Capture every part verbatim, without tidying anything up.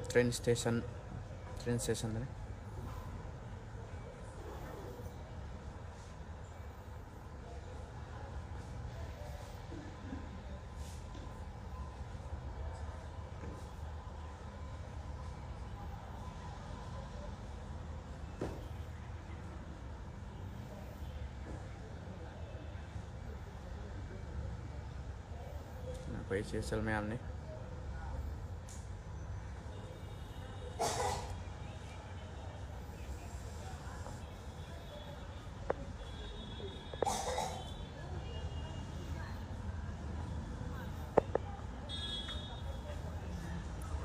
Train station, train stationꯗꯅꯤ꯫ ꯑꯩꯈꯣꯏ ꯏꯆꯦ ꯏꯆꯜ ꯃꯌꯥꯝꯅꯤ꯫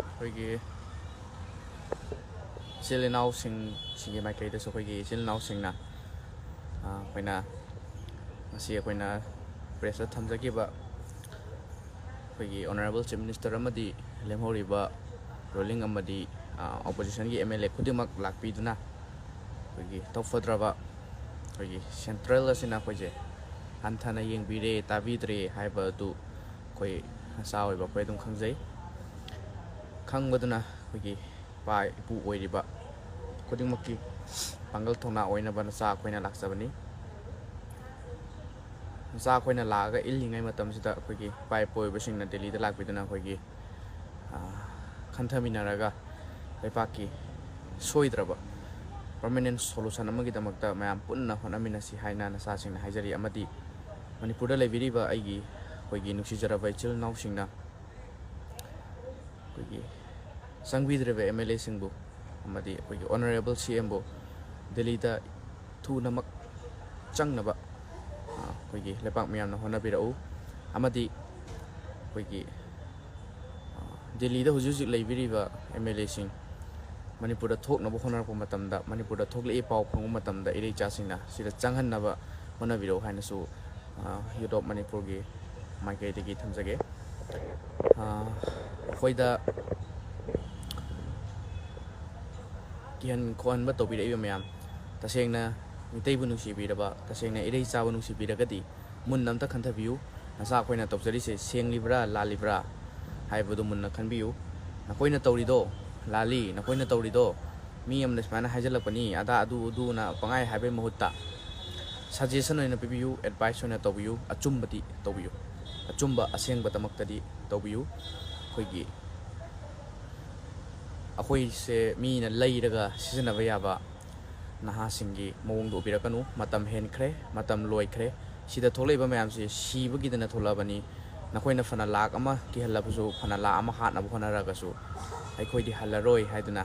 ꯑꯩꯈꯣꯏꯒꯤ ꯏꯆꯤꯜ ꯏꯅꯥꯎꯁꯤꯡ, ꯁꯤꯒꯤ ꯃꯥꯏꯀꯩꯗꯁꯨ ꯑꯩꯈꯣꯏꯒꯤ ꯏꯆꯤꯜ ꯏꯅꯥꯎꯁꯤꯡꯅ, ꯑ, ꯑꯩꯈꯣꯏꯅ ꯉꯁꯤ ꯑꯩꯈꯣꯏꯅ pressꯇ ꯊꯝꯖꯈꯤꯕ ꯑꯩꯈꯣꯏꯒꯤ Honourable Chief Minister ꯑꯃꯗꯤ ꯂꯦꯝꯍꯧꯔꯤꯕ ruling ꯑꯃꯗꯤ, ꯑ, oppositionꯒꯤ M L A ꯈꯨꯗꯤꯡꯃꯛ ꯂꯥꯛꯄꯤꯗꯨꯅ ꯑꯩꯈꯣꯏꯒꯤ ꯇꯧꯐꯗ꯭ꯔꯕ ꯑꯩꯈꯣꯏꯒꯤ central ꯑꯁꯤꯅ ꯑꯩꯈꯣꯏꯁꯦ ꯍꯟꯊꯅ ꯌꯦꯡꯕꯤꯔꯦ, ꯇꯥꯕꯤꯗ꯭ꯔꯦ ꯍꯥꯏꯕ ꯑꯗꯨ ꯑꯩꯈꯣꯏ ꯅꯆꯥ ꯑꯣꯏꯕ ꯑꯩꯈꯣꯏ ꯑꯗꯨꯝ ꯈꯪꯖꯩ꯫ ꯈꯪꯕꯗꯨꯅ ꯑꯩꯈꯣꯏꯒꯤ ꯏꯄꯥ ꯏꯄꯨ ꯑꯣꯏꯔꯤꯕ ꯈꯨꯗꯤꯡꯃꯛꯀꯤ ꯄꯥꯡꯒꯜ ꯊꯧꯅꯥ ꯑꯣꯏꯅꯕ ꯅꯆꯥ ꯑꯩꯈꯣꯏꯅ ꯂꯥꯛꯆꯕꯅꯤ꯫ ꯅꯆꯥ ꯑꯩꯈꯣꯏꯅ ꯂꯥꯛꯑꯒ ꯏꯜꯂꯤꯉꯩ ꯃꯇꯝꯁꯤꯗ ꯑꯩꯈꯣꯏꯒꯤ ꯏꯄꯥ ꯏꯄꯨ ꯑꯣꯏꯕꯁꯤꯡꯅ ꯗꯦꯜꯂꯤꯗ ꯂꯥꯛꯄꯤꯗꯨꯅ ꯑꯩꯈꯣꯏꯒꯤ, ꯑ, ꯈꯟꯊꯃꯤꯟꯅꯔꯒ ꯂꯩꯕꯥꯛꯀꯤ ꯁꯣꯏꯗ꯭ꯔꯕ permanent solution ꯑꯃꯒꯤꯗꯃꯛꯇ ꯃꯌꯥꯝ ꯄꯨꯟꯅ ꯍꯣꯠꯅꯃꯤꯟꯅꯁꯤ ꯍꯥꯏꯅ ꯅꯆꯥꯁꯤꯡꯅ ꯍꯥꯏꯖꯔꯤ꯫ ꯑꯃꯗꯤ ꯃꯅꯤꯄꯨꯔꯗ ꯂꯩꯕꯤꯔꯤꯕ ꯑꯩꯒꯤ, ꯑꯩꯈꯣꯏꯒꯤ ꯅꯨꯡꯁꯤꯖꯔꯕ ꯏꯆꯤꯜ ꯏꯅꯥꯎꯁꯤꯡꯅ ꯑꯩꯈꯣꯏꯒꯤ ꯆꯪꯕꯤꯗ꯭ꯔꯤꯕ M L Aꯁꯤꯡꯕꯨ ꯑꯃꯗꯤ ꯑꯩꯈꯣꯏꯒꯤ Honourable C Mꯕꯨ ꯗꯦꯜꯂꯤꯗ ꯊꯨꯅꯃꯛ ꯆꯪꯅꯕ, ꯑ, ꯑꯩꯈꯣꯏꯒꯤ ꯂꯩꯄꯥꯛ ꯃꯤꯌꯥꯝꯅ ꯍꯣꯠꯅꯕꯤꯔꯛꯎ꯫ ꯑꯃꯗꯤ ꯑꯩꯈꯣꯏꯒꯤ, ꯑ, ꯗꯦꯜꯂꯤꯗ ꯍꯧꯖꯤꯛ ꯍꯧꯖꯤꯛ ꯂꯩꯕꯤꯔꯤꯕ M L Aꯁꯤꯡ ꯃꯅꯤꯄꯨꯔꯗ ꯊꯣꯛꯅꯕ ꯍꯣꯠꯅꯔꯛꯄ ꯃꯇꯝꯗ, ꯃꯅꯤꯄꯨꯔꯗ ꯊꯣꯛꯂꯛꯏ ꯄꯥꯎ ꯐꯪꯕ ꯃꯇꯝꯗ ꯏꯔꯩꯆꯥꯁꯤꯡꯅ ꯁꯤꯗ ꯆꯪꯍꯟꯅꯕ ꯍꯣꯠꯅꯕꯤꯔꯛꯎ ꯍꯥꯏꯅꯁꯨ, ꯑ, Youth of ꯃꯅꯤꯄꯨꯔꯒꯤ ꯃꯥꯏꯀꯩꯗꯒꯤ ꯊꯝꯖꯒꯦ꯫ ꯑ, ꯑꯩꯈꯣꯏꯗ ꯀꯤꯍꯟ ꯈꯣꯠꯍꯟꯕ ꯇꯧꯕꯤꯔꯛꯏꯕ ꯃꯌꯥꯝ, ꯇꯁꯦꯡꯅ ꯃꯤꯇꯩꯕꯨ ꯅꯨꯡꯁꯤꯕꯤꯔꯕ, ꯇꯁꯦꯡꯅ ꯏꯔꯩ ꯏꯆꯥꯕꯨ ꯅꯨꯡꯁꯤꯕꯤꯔꯒꯗꯤ ꯃꯨꯟꯅ ꯑꯝꯇ ꯈꯟꯊꯕꯤꯌꯨ꯫ ꯅꯆꯥ ꯑꯩꯈꯣꯏꯅ ꯇꯧꯖꯔꯤꯁꯦ ꯁꯦꯡꯂꯤꯕ꯭ꯔꯥ ꯂꯥꯜꯂꯤꯕ꯭ꯔꯥ ꯍꯥꯏꯕꯗꯨ ꯃꯨꯟꯅ ꯈꯟꯕꯤꯌꯨ꯫ ꯅꯈꯣꯏꯅ ꯇꯧꯔꯤꯗꯣ ꯂꯥꯂꯤ, ꯅꯈꯣꯏꯅ ꯇꯧꯔꯤꯗꯣ ꯃꯤ ꯑꯃꯅ ꯁꯨꯃꯥꯏꯅ ꯍꯥꯏꯖꯤꯜꯂꯛꯄꯅꯤ, ꯑꯗꯥ ꯑꯗꯨ ꯑꯗꯨꯅ ꯄꯪꯍꯥꯏ ꯍꯥꯏꯕꯩ ꯃꯍꯨꯠꯇ, ꯁꯖꯦꯁꯟ ꯑꯣꯏꯅ ꯄꯤꯕꯤꯌꯨ, ꯑꯦꯗꯚꯥꯏꯁ ꯑꯣꯏꯅ ꯇꯧꯕꯤꯌꯨ, ꯑꯆꯨꯝꯕꯗꯤ ꯇꯧꯕꯤꯌꯨ꯫ ꯑꯆꯨꯝꯕ ꯑꯁꯦꯡꯕꯗꯃꯛꯇꯗꯤ ꯇꯧꯕꯤꯌꯨ꯫ ꯑꯩꯈꯣꯏꯒꯤ, ꯑꯩꯈꯣꯏꯁꯦ ꯃꯤꯅ ꯂꯩꯔꯒ ꯁꯤꯖꯤꯟꯅꯕ ꯌꯥꯕ ꯅꯍꯥꯁꯤꯡꯒꯤ ꯃꯑꯣꯡꯗ ꯎꯕꯤꯔꯛꯀꯅꯨ꯫ ꯃꯇꯝ ꯍꯦꯟꯈ꯭ꯔꯦ, ꯃꯇꯝ ꯂꯣꯏꯈ꯭ꯔꯦ꯫ ꯁꯤꯗ ꯊꯣꯛꯂꯛꯏꯕ ꯃꯌꯥꯝꯁꯤ ꯁꯤꯕꯒꯤꯗꯅ ꯊꯣꯛꯂꯛꯑꯕꯅꯤ꯫ ꯅꯈꯣꯏꯅ ꯐꯅ ꯂꯥꯛ ꯑꯃ ꯀꯤꯍꯜꯂꯕꯁꯨ, ꯐꯅ ꯂꯥꯛ ꯑꯃ ꯍꯥꯠꯅꯕ ꯍꯣꯠꯅꯔꯒꯁꯨ, ꯑꯩꯈꯣꯏꯗꯤ ꯍꯜꯂꯔꯣꯏ ꯍꯥꯏꯗꯨꯅ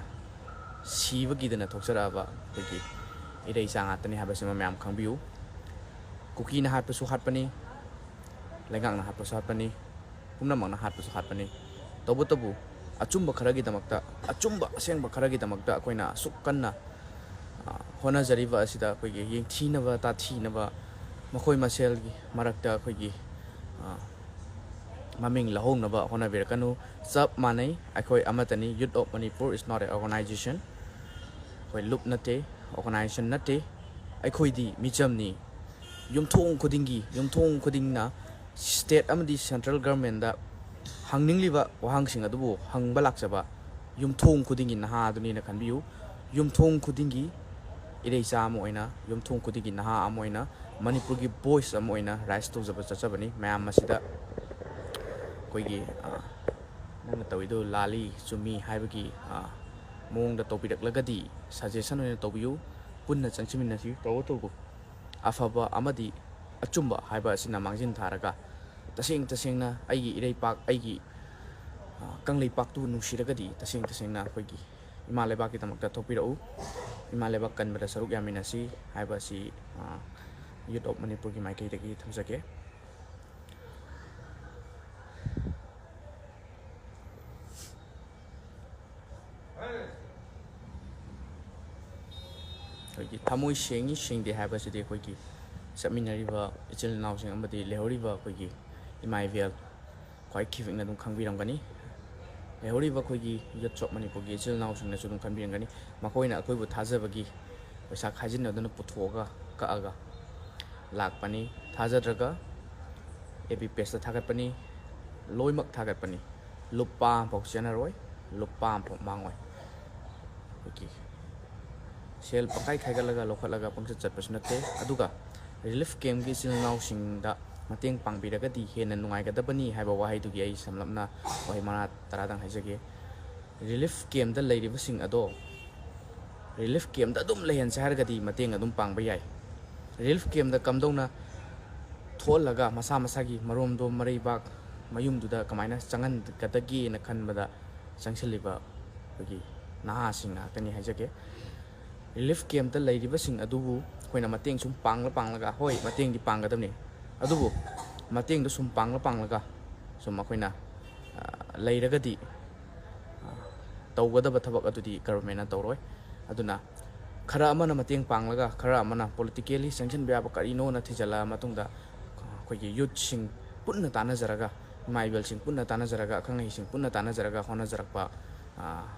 ꯁꯤꯕꯒꯤꯗꯅ ꯊꯣꯛꯆꯔꯛꯑꯕ ꯑꯩꯈꯣꯏꯒꯤ ꯏꯔꯩꯆꯥ ꯉꯥꯛꯇꯅꯤ ꯍꯥꯏꯕꯁꯤꯃ ꯃꯌꯥꯝ ꯈꯪꯕꯤꯌꯨ꯫ ꯀꯨꯀꯤꯅ ꯍꯥꯠꯄꯁꯨ ꯍꯥꯠꯄꯅꯤ, ꯂꯩꯉꯥꯛꯅ ꯍꯥꯠꯄꯁꯨ ꯍꯥꯠꯄꯅꯤ, ꯄꯨꯝꯅꯃꯛꯅ ꯍꯥꯠꯄꯁꯨ ꯍꯥꯠꯄꯅꯤ꯫ ꯇꯧꯕꯇꯕꯨ, ꯑꯆꯨꯝꯕ ꯈꯔꯒꯤꯗꯃꯛꯇ, ꯑꯆꯨꯝꯕ ꯑꯁꯦꯡꯕ ꯈꯔꯒꯤꯗꯃꯛꯇ ꯑꯩꯈꯣꯏꯅ ꯑꯁꯨꯛ ꯀꯟꯅ, ꯑ, ꯍꯣꯠꯅꯖꯔꯤꯕ ꯑꯁꯤꯗ ꯑꯩꯈꯣꯏꯒꯤ ꯌꯦꯡꯊꯤꯅꯕ, ꯇꯥꯊꯤꯅꯕ, ꯃꯈꯣꯏ ꯃꯁꯦꯜꯒꯤ ꯃꯔꯛꯇ ꯑꯩꯈꯣꯏꯒꯤ, ꯑ, ꯃꯃꯤꯡ ꯂꯧꯍꯧꯅꯕ ꯍꯣꯠꯅꯕꯤꯔꯛꯀꯅꯨ꯫ ꯆꯞ ꯃꯥꯟꯅꯩ, ꯑꯩꯈꯣꯏ ꯑꯃꯠꯇꯅꯤ꯫ Youth of Manipur is not a organization. ꯑꯩꯈꯣꯏ ꯂꯨꯞ ꯅꯠꯇꯦ, ꯑꯣꯔꯒꯅꯥꯏꯖꯦꯁꯟ ꯅꯠꯇꯦ꯫ ꯑꯩꯈꯣꯏꯗꯤ ꯃꯤꯆꯝꯅꯤ꯫ ꯌꯨꯝꯊꯣꯡ ꯈꯨꯗꯤꯡꯒꯤ, ꯌꯨꯝꯊꯣꯡ ꯈꯨꯗꯤꯡꯅ ꯁ꯭ꯇꯦꯠ ꯑꯃꯗꯤ ꯁꯦꯟꯇ꯭ꯔꯦꯜ ꯒꯔꯃꯦꯟꯗ ꯍꯪꯅꯤꯡꯂꯤꯕ ꯋꯥꯍꯪꯁꯤꯡ ꯑꯗꯨꯕꯨ ꯍꯪꯕ ꯂꯥꯛꯆꯕ ꯌꯨꯝꯊꯣꯡ ꯈꯨꯗꯤꯡꯒꯤ ꯅꯍꯥ ꯑꯗꯨꯅꯤꯅ ꯈꯟꯕꯤꯌꯨ꯫ ꯌꯨꯝꯊꯣꯡ ꯈꯨꯗꯤꯡꯒꯤ ꯏꯔꯩꯆꯥ ꯑꯃ ꯑꯣꯏꯅ, ꯌꯨꯝꯊꯣꯡ ꯈꯨꯗꯤꯡꯒꯤ ꯅꯍꯥ ꯑꯃ ꯑꯣꯏꯅ, ꯃꯅꯤꯄꯨꯔꯒꯤ ꯚꯣꯏꯁ ꯑꯃ ꯑꯣꯏꯅ ꯔꯥꯏꯁ ꯇꯧꯖꯕ ꯆꯠꯆꯕꯅꯤ꯫ ꯃꯌꯥꯝ ꯑꯁꯤꯗ ꯑꯩꯈꯣꯏꯒꯤ, ꯑ, ꯅꯪꯅ ꯇꯧꯔꯤꯗꯨ ꯂꯥꯜꯂꯤ, ꯆꯨꯝꯃꯤ ꯍꯥꯏꯕꯒꯤ, ꯑ, ꯃꯑꯣꯡꯗ ꯇꯧꯕꯤꯔꯛꯂꯒꯗꯤ ꯁꯖꯦꯁꯟ ꯑꯣꯏꯅ ꯇꯧꯕꯤꯌꯨ꯫ ꯄꯨꯟꯅ ꯆꯪꯁꯤꯟꯃꯤꯟꯅꯁꯤ꯫ ꯇꯧꯕꯇꯕꯨ ꯑꯐꯕ ꯑꯃꯗꯤ ꯑꯆꯨꯝꯕ ꯍꯥꯏꯕ ꯑꯁꯤꯅ ꯃꯥꯡꯖꯤꯟ ꯊꯥꯔꯒ, ꯇꯁꯦꯡ ꯇꯁꯦꯡꯅ ꯑꯩꯒꯤ ꯏꯔꯩꯄꯥꯛ, ꯑꯩꯒꯤ, ꯑ, ꯀꯪꯂꯩꯄꯥꯛꯇꯨ ꯅꯨꯡꯁꯤꯔꯒꯗꯤ, ꯇꯁꯦꯡ ꯇꯁꯦꯡꯅ ꯑꯩꯈꯣꯏꯒꯤ ꯏꯃꯥ ꯂꯩꯕꯥꯛꯀꯤꯗꯃꯛꯇ ꯊꯣꯛꯄꯤꯔꯛꯎ꯫ ꯏꯃꯥ ꯂꯩꯕꯥꯛ ꯀꯟꯕꯗ ꯁꯔꯨꯛ ꯌꯥꯃꯤꯟꯅꯁꯤ ꯍꯥꯏꯕ ꯑꯁꯤ, ꯑ, Youth of Manipurꯒꯤ ꯃꯥꯏꯀꯩꯗꯒꯤ ꯊꯝꯖꯒꯦ꯫ ꯑꯩꯈꯣꯏꯒꯤ ꯊꯃꯣꯏ ꯁꯦꯡꯉꯤ ꯁꯦꯡꯗꯦ ꯍꯥꯏꯕꯁꯤꯗꯤ ꯑꯩꯈꯣꯏꯒꯤ ꯆꯠꯃꯤꯟꯅꯔꯤꯕ ꯏꯆꯤꯜ ꯏꯅꯥꯎꯁꯤꯡ ꯑꯃꯗꯤ ꯂꯩꯍꯧꯔꯤꯕ ꯑꯩꯈꯣꯏꯒꯤ ꯏꯃꯥ ꯏꯕꯦꯜ ꯈ꯭ꯋꯥꯏ ꯈꯤꯕꯤꯛꯅ ꯑꯗꯨꯝ ꯈꯪꯕꯤꯔꯝꯒꯅꯤ꯫ ꯂꯩꯍꯧꯔꯤꯕ ꯑꯩꯈꯣꯏꯒꯤ Youth of Manipurꯒꯤ ꯏꯆꯤꯜ ꯏꯅꯥꯎꯁꯤꯡꯅꯁꯨ ꯑꯗꯨꯝ ꯈꯪꯕꯤꯔꯝꯒꯅꯤ꯫ ꯃꯈꯣꯏꯅ ꯑꯩꯈꯣꯏꯕꯨ ꯊꯥꯖꯕꯒꯤ ꯄꯩꯁꯥ ꯈꯥꯏꯖꯤꯟꯅꯗꯨꯅ ꯄꯨꯊꯣꯛꯑꯒ ꯀꯛꯑꯒ ꯂꯥꯛꯄꯅꯤ꯫ ꯊꯥꯖꯗ꯭ꯔꯒ ꯑꯦꯐ ꯕꯤ ꯄꯦꯖꯇ ꯊꯥꯒꯠꯄꯅꯤ, ꯂꯣꯏꯅꯃꯛ ꯊꯥꯒꯠꯄꯅꯤ꯫ ꯂꯨꯄꯥ ꯑꯃꯐꯥꯎ ꯆꯦꯟꯅꯔꯣꯏ꯫ ꯂꯨꯄꯥ ꯑꯃꯐꯥꯎ ꯃꯥꯡꯉꯣꯏ꯫ ꯑꯩꯈꯣꯏꯒꯤ ꯁꯦꯜ ꯄꯪꯈꯥꯏ ꯈꯥꯏꯒꯠꯂꯒ ꯂꯧꯈꯠꯂꯒ ꯄꯪꯆꯠ ꯆꯠꯄꯁꯨ ꯅꯠꯇꯦ꯫ ꯑꯗꯨꯒ ꯔꯤꯂꯤꯐ ꯀꯦꯝꯒꯤ ꯏꯆꯤꯜ ꯏꯅꯥꯎꯁꯤꯡꯗ ꯃꯇꯦꯡ ꯄꯥꯡꯕꯤꯔꯒꯗꯤ ꯍꯦꯟꯅ ꯅꯨꯡꯉꯥꯏꯒꯗꯕꯅꯤ ꯍꯥꯏꯕ ꯋꯥꯍꯩꯗꯨꯒꯤ ꯑꯩ ꯁꯝꯂꯞꯅ ꯋꯥꯍꯩ ꯃꯉꯥ ꯇꯔꯥꯗꯪ ꯍꯥꯏꯖꯒꯦ꯫ ꯔꯤꯂꯤꯐ ꯀꯦꯝꯗ ꯂꯩꯔꯤꯕꯁꯤꯡ ꯑꯗꯣ ꯔꯤꯂꯤꯐ ꯀꯦꯝꯗ ꯑꯗꯨꯝ ꯂꯩꯍꯟꯁꯦ ꯍꯥꯏꯔꯒꯗꯤ ꯃꯇꯦꯡ ꯑꯗꯨꯝ ꯄꯥꯡꯕ ꯌꯥꯏ꯫ ꯔꯤꯂꯤꯐ ꯀꯦꯝꯗ ꯀꯝꯗꯧꯅ ꯊꯣꯛꯍꯜꯂꯒ ꯃꯁꯥ ꯃꯁꯥꯒꯤ ꯃꯔꯣꯝꯗꯣꯝ ꯃꯔꯩꯕꯥꯛ ꯃꯌꯨꯝꯗꯨꯗ ꯀꯃꯥꯏꯅ ꯆꯪꯍꯟꯒꯗꯒꯦꯅ ꯈꯟꯕꯗ ꯆꯪꯁꯤꯜꯂꯤꯕ ꯑꯩꯈꯣꯏꯒꯤ ꯅꯍꯥꯁꯤꯡ ꯉꯥꯛꯇꯅꯤ ꯍꯥꯏꯖꯒꯦ꯫ ꯔꯤꯂꯤꯐ ꯀꯦꯝꯇ ꯂꯩꯔꯤꯕꯁꯤꯡ ꯑꯗꯨꯕꯨ ꯑꯩꯈꯣꯏꯅ ꯃꯇꯦꯡ ꯁꯨꯝ ꯄꯥꯡꯂ ꯄꯥꯡꯂꯒ, ꯍꯣꯏ, ꯃꯇꯦꯡꯗꯤ ꯄꯥꯡꯒꯗꯕꯅꯤ, ꯑꯗꯨꯕꯨ ꯃꯇꯦꯡꯗꯣ ꯁꯨꯝ ꯄꯥꯡꯂ ꯄꯥꯡꯂꯒ ꯁꯨꯝ ꯑꯩꯈꯣꯏꯅ, ꯑ, ꯂꯩꯔꯒꯗꯤ, ꯑ, ꯇꯧꯒꯗꯕ ꯊꯕꯛ ꯑꯗꯨꯗꯤ ꯒꯚꯔꯟꯃꯦꯟꯅ ꯇꯧꯔꯣꯏ꯫ ꯑꯗꯨꯅ ꯈꯔ ꯑꯃꯅ ꯃꯇꯦꯡ ꯄꯥꯡꯂꯒ, ꯈꯔ ꯑꯃꯅ politically ꯆꯪꯁꯤꯟꯕ ꯌꯥꯕ ꯀꯔꯤꯅꯣꯅ ꯊꯤꯖꯤꯜꯂꯛꯑ ꯃꯇꯨꯡꯗ, ꯑꯩꯈꯣꯏꯒꯤ youthꯁꯤꯡ ꯄꯨꯟꯅ ꯇꯥꯟꯅꯖꯔꯒ, ꯏꯃꯥ ꯏꯕꯦꯜꯁꯤꯡ ꯄꯨꯟꯅ ꯇꯥꯟꯅꯖꯔꯒ, ꯑꯈꯪ ꯑꯍꯩꯁꯤꯡ ꯄꯨꯟꯅ ꯇꯥꯟꯅꯖꯔꯒ ꯍꯣꯠꯅꯖꯔꯛꯄ, ꯑ,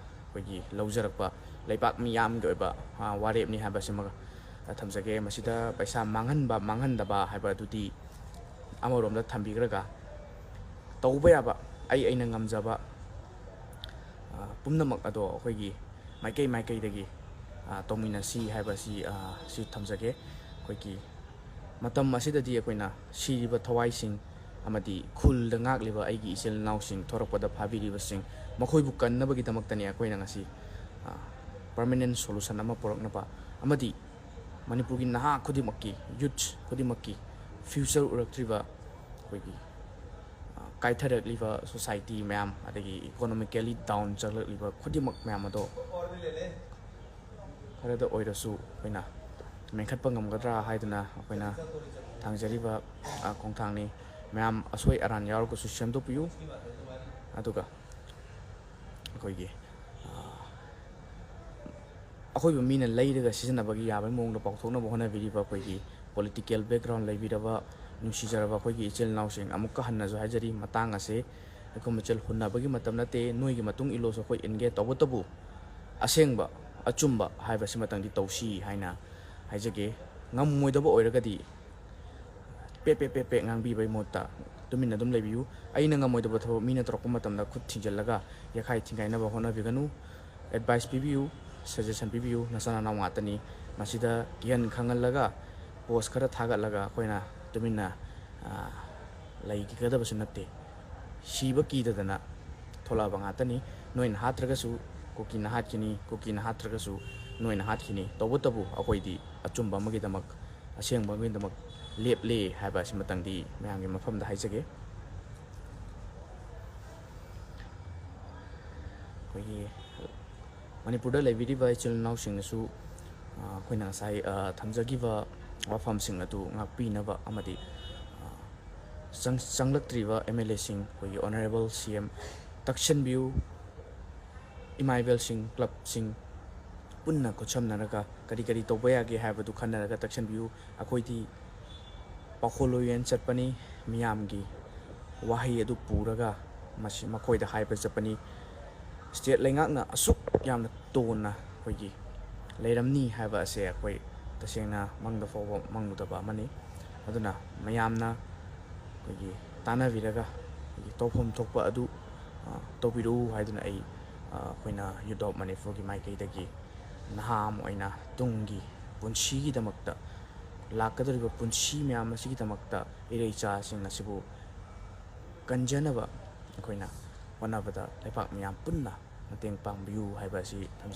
ꯑꯩꯈꯣꯏꯒꯤ ꯂꯧꯖꯔꯛꯄ ꯂꯩꯕꯥꯛ ꯃꯤꯌꯥꯝꯒꯤ ꯑꯣꯏꯕ, ꯑ, ꯋꯥꯔꯦꯞꯅꯤ ꯍꯥꯏꯕꯁꯤꯃꯒ ꯊꯝꯖꯒꯦ꯫ ꯃꯁꯤꯗ ꯄꯩꯁꯥ ꯃꯥꯡꯍꯟꯕ, ꯃꯥꯡꯍꯟꯗꯕ ꯍꯥꯏꯕ ꯑꯗꯨꯗꯤ ꯑꯃꯔꯣꯝꯗ ꯊꯝꯕꯤꯈ꯭ꯔꯒ, ꯇꯧꯕ ꯌꯥꯕ, ꯑꯩ ꯑꯩꯅ ꯉꯝꯖꯕ, ꯑ, ꯄꯨꯝꯅꯃꯛ ꯑꯗꯣ ꯑꯩꯈꯣꯏꯒꯤ ꯃꯥꯏꯀꯩ ꯃꯥꯏꯀꯩꯗꯒꯤ, ꯑ, ꯇꯧꯃꯤꯟꯅꯁꯤ ꯍꯥꯏꯕꯁꯤ, ꯑ, ꯁꯤ ꯊꯝꯖꯒꯦ꯫ ꯑꯩꯈꯣꯏꯒꯤ ꯃꯇꯝ ꯑꯁꯤꯗꯗꯤ ꯑꯩꯈꯣꯏꯅ ꯁꯤꯔꯤꯕ ꯊꯋꯥꯏꯁꯤꯡ ꯑꯃꯗꯤ ꯈꯨꯜꯗ ꯉꯥꯛꯂꯤꯕ ꯑꯩꯒꯤ ꯏꯆꯤꯜ ꯏꯅꯥꯎꯁꯤꯡ, ꯊꯣꯔꯛꯄꯗ ꯐꯥꯕꯤꯔꯤꯕꯁꯤꯡ, ꯃꯈꯣꯏꯕꯨ ꯀꯟꯅꯕꯒꯤꯗꯃꯛꯇꯅꯤ ꯑꯩꯈꯣꯏꯅ ꯉꯁꯤ, ꯑ, permanent solution ꯑꯃ ꯄꯨꯔꯛꯅꯕ ꯑꯃꯗꯤ ꯃꯅꯤꯄꯨꯔꯒꯤ ꯅꯍꯥ ꯈꯨꯗꯤꯡꯃꯛꯀꯤ, youth ꯈꯨꯗꯤꯡꯃꯛꯀꯤ future ꯎꯔꯛꯇ꯭ꯔꯤꯕ ꯑꯩꯈꯣꯏꯒꯤ, ꯑ, ꯀꯥꯏꯊꯔꯛꯂꯤꯕ society ꯃꯌꯥꯝ, ꯑꯗꯒꯤ economically down ꯆꯠꯂꯛꯂꯤꯕ ꯈꯨꯗꯤꯡꯃꯛ ꯃꯌꯥꯝ ꯑꯗꯣ ꯈꯔꯗ ꯑꯣꯏꯔꯁꯨ ꯑꯩꯈꯣꯏꯅ ꯃꯦꯟꯈꯠꯄ ꯉꯝꯒꯗ꯭ꯔꯥ ꯍꯥꯏꯗꯨꯅ ꯑꯩꯈꯣꯏꯅ ꯊꯥꯡꯖꯔꯤꯕ, ꯑ, ꯈꯣꯡꯊꯥꯡꯅꯤ꯫ ꯃꯌꯥꯝ ꯑꯁꯣꯏ ꯑꯔꯥꯟ ꯌꯥꯎꯔꯒꯁꯨ ꯁꯦꯝꯗꯣꯛꯄꯤꯌꯨ꯫ ꯑꯗꯨꯒ ꯑꯩꯈꯣꯏꯒꯤ, ꯑ, ꯑꯩꯈꯣꯏꯕꯨ ꯃꯤꯅ ꯂꯩꯔꯒ ꯁꯤꯖꯤꯟꯅꯕꯒꯤ ꯌꯥꯕꯒꯤ ꯃꯑꯣꯡꯗ ꯄꯥꯎꯊꯣꯛꯅꯕ ꯍꯣꯠꯅꯕꯤꯔꯤꯕ ꯑꯩꯈꯣꯏꯒꯤ political background ꯂꯩꯕꯤꯔꯕ, ꯅꯨꯡꯁꯤꯖꯔꯕ ꯑꯩꯈꯣꯏꯒꯤ ꯏꯆꯤꯜ ꯏꯅꯥꯎꯁꯤꯡ, ꯑꯃꯨꯛꯀ ꯍꯟꯅꯁꯨ ꯍꯥꯏꯖꯔꯤ, ꯃꯇꯥꯡ ꯑꯁꯦ ꯑꯩꯈꯣꯏ ꯃꯁꯦꯜ ꯍꯨꯟꯅꯕꯒꯤ ꯃꯇꯝ ꯅꯠꯇꯦ, ꯅꯣꯏꯒꯤ ꯃꯇꯨꯡ ꯏꯜꯂꯣꯁꯨ ꯑꯩꯈꯣꯏ ꯏꯟꯒꯦ, ꯇꯧꯕꯇꯕꯨ ꯑꯁꯦꯡꯕ ꯑꯆꯨꯝꯕ ꯍꯥꯏꯕꯁꯤꯃꯇꯪꯗꯤ ꯇꯧꯁꯤ ꯍꯥꯏꯅ ꯍꯥꯏꯖꯒꯦ꯫ ꯉꯝꯃꯣꯏꯗꯕ ꯑꯣꯏꯔꯒꯗꯤ ꯄꯦ ꯄꯦ ꯄꯦ ꯄꯦ ꯉꯥꯡꯕꯤꯕꯒꯤ ꯃꯍꯨꯠꯇ ꯇꯨꯃꯤꯟꯅ ꯑꯗꯨꯝ ꯂꯩꯕꯤꯌꯨ꯫ ꯑꯩꯅ ꯉꯝꯃꯣꯏꯗꯕ ꯊꯕꯛ ꯃꯤꯅ ꯇꯧꯔꯛꯄ ꯃꯇꯝꯗ ꯈꯨꯠ ꯊꯤꯡꯖꯤꯜꯂꯒ ꯌꯦꯈꯥꯏ ꯊꯤꯡꯒꯥꯏꯅꯕ ꯍꯣꯠꯅꯕꯤꯒꯅꯨ꯫ Advice ꯄꯤꯕꯤꯌꯨ, suggestion ꯄꯤꯕꯤꯌꯨ, ꯅꯆꯥ ꯅꯅꯥꯎ ꯉꯥꯛꯇꯅꯤ꯫ ꯃꯁꯤꯗ ꯀꯤꯍꯟ ꯈꯪꯍꯜꯂꯒ post ꯈꯔ ꯊꯥꯒꯠꯂꯒ ꯑꯩꯈꯣꯏꯅ ꯇꯨꯃꯤꯟꯅ, ꯑ, ꯂꯩꯒꯗꯕꯁꯨ ꯅꯠꯇꯦ꯫ ꯁꯤꯕ ꯀꯤꯗꯗꯅ ꯊꯣꯛꯂꯛꯑꯕ ꯉꯥꯛꯇꯅꯤ꯫ ꯅꯣꯏꯅ ꯍꯥꯠꯇ꯭ꯔꯒꯁꯨ ꯀꯨꯀꯤꯅ ꯍꯥꯠꯈꯤꯅꯤ, ꯀꯨꯀꯤꯅ ꯍꯥꯠꯇ꯭ꯔꯒꯁꯨ ꯅꯣꯏꯅ ꯍꯥꯠꯈꯤꯅꯤ꯫ ꯇꯧꯕꯇꯕꯨ ꯑꯩꯈꯣꯏꯗꯤ ꯑꯆꯨꯝꯕ ꯑꯃꯒꯤꯗꯃꯛ, ꯑꯁꯦꯡꯕ ꯑꯃꯒꯤꯗꯃꯛ ꯂꯦꯞꯂꯦ ꯍꯥꯏꯕ ꯑꯁꯤꯃꯇꯪꯗꯤ ꯃꯌꯥꯝꯒꯤ ꯃꯐꯝꯗ ꯍꯥꯏꯖꯒꯦ꯫ ꯑꯩꯈꯣꯏꯒꯤ ꯃꯅꯤꯄꯨꯔꯗ ꯂꯩꯕꯤꯔꯤꯕ ꯏꯆꯤꯜ ꯏꯅꯥꯎꯁꯤꯡꯅꯁꯨ, ꯑ, ꯑꯩꯈꯣꯏꯅ ꯉꯁꯥꯏ, ꯑ, ꯊꯝꯖꯈꯤꯕ ꯋꯥꯐꯝꯁꯤꯡ ꯑꯗꯨ ꯉꯥꯛꯄꯤꯅꯕ ꯑꯃꯗꯤ, ꯑ, ꯆꯪ-, ꯆꯪꯂꯛꯇ꯭ꯔꯤꯕ M L A ꯁꯤꯡ, ꯑꯩꯈꯣꯏꯒꯤ Honourable C M ꯇꯛꯁꯟꯕꯤꯌꯨ꯫ ꯏꯃꯥ ꯏꯕꯦꯜꯁꯤꯡ, club ꯁꯤꯡ ꯄꯨꯟꯅ ꯈꯨꯠꯁꯝꯅꯔꯒ ꯀꯔꯤ ꯀꯔꯤ ꯇꯧꯕ ꯌꯥꯒꯦ ꯍꯥꯏꯕꯗꯨ ꯈꯟꯅꯔꯒ ꯇꯛꯁꯟꯕꯤꯌꯨ꯫ ꯑꯩꯈꯣꯏꯗꯤ ꯄꯥꯎꯈꯣꯜ ꯂꯣꯏ ꯑꯣꯏꯅ ꯆꯠꯄꯅꯤ, ꯃꯤꯌꯥꯝꯒꯤ ꯋꯥꯍꯩ ꯑꯗꯨ ꯄꯨꯔꯒ ꯃꯁꯤ ꯃꯈꯣꯏꯗ ꯍꯥꯏꯕ ꯆꯠꯄꯅꯤ꯫ State ꯂꯩꯉꯥꯛꯅ ꯑꯁꯨꯛ ꯌꯥꯝꯅ ꯇꯣꯟꯅ ꯑꯩꯈꯣꯏꯒꯤ ꯂꯩꯔꯝꯅꯤ ꯍꯥꯏꯕ ꯑꯁꯦ ꯑꯩꯈꯣꯏ ꯇꯁꯦꯡꯅ ꯃꯪꯗ ꯐꯥꯎꯕ ꯃꯪꯂꯨꯗꯕ ꯑꯃꯅꯤ꯫ ꯑꯗꯨꯅ ꯃꯌꯥꯝꯅ ꯑꯩꯈꯣꯏꯒꯤ ꯇꯥꯟꯅꯕꯤꯔꯒ ꯑꯩꯈꯣꯏꯒꯤ ꯇꯧꯐꯝ ꯊꯣꯛꯄ ꯑꯗꯨ, ꯑ, ꯇꯧꯕꯤꯔꯛꯎ ꯍꯥꯏꯗꯨꯅ ꯑꯩ, ꯑ, ꯑꯩꯈꯣꯏꯅ Youth of ꯃꯅꯤꯄꯨꯔꯒꯤ ꯃꯥꯏꯀꯩꯗꯒꯤ ꯅꯍꯥ ꯑꯃ ꯑꯣꯏꯅ ꯇꯨꯡꯒꯤ ꯄꯨꯟꯁꯤꯒꯤꯗꯃꯛꯇ, ꯂꯥꯛꯀꯗꯧꯔꯤꯕ ꯄꯨꯟꯁꯤ ꯃꯌꯥꯝ ꯑꯁꯤꯒꯤꯗꯃꯛꯇ ꯏꯔꯩꯆꯥꯁꯤꯡ ꯑꯁꯤꯕꯨ ꯀꯟꯖꯅꯕ ꯑꯩꯈꯣꯏꯅ ꯍꯣꯠꯅꯕꯗ ꯂꯩꯕꯥꯛ ꯃꯤꯌꯥꯝ ꯄꯨꯟꯅ ꯃꯇꯦꯡ ꯄꯥꯡꯕꯤꯌꯨ ꯍꯥꯏꯕ ꯑꯁꯤ ꯊꯝꯖ-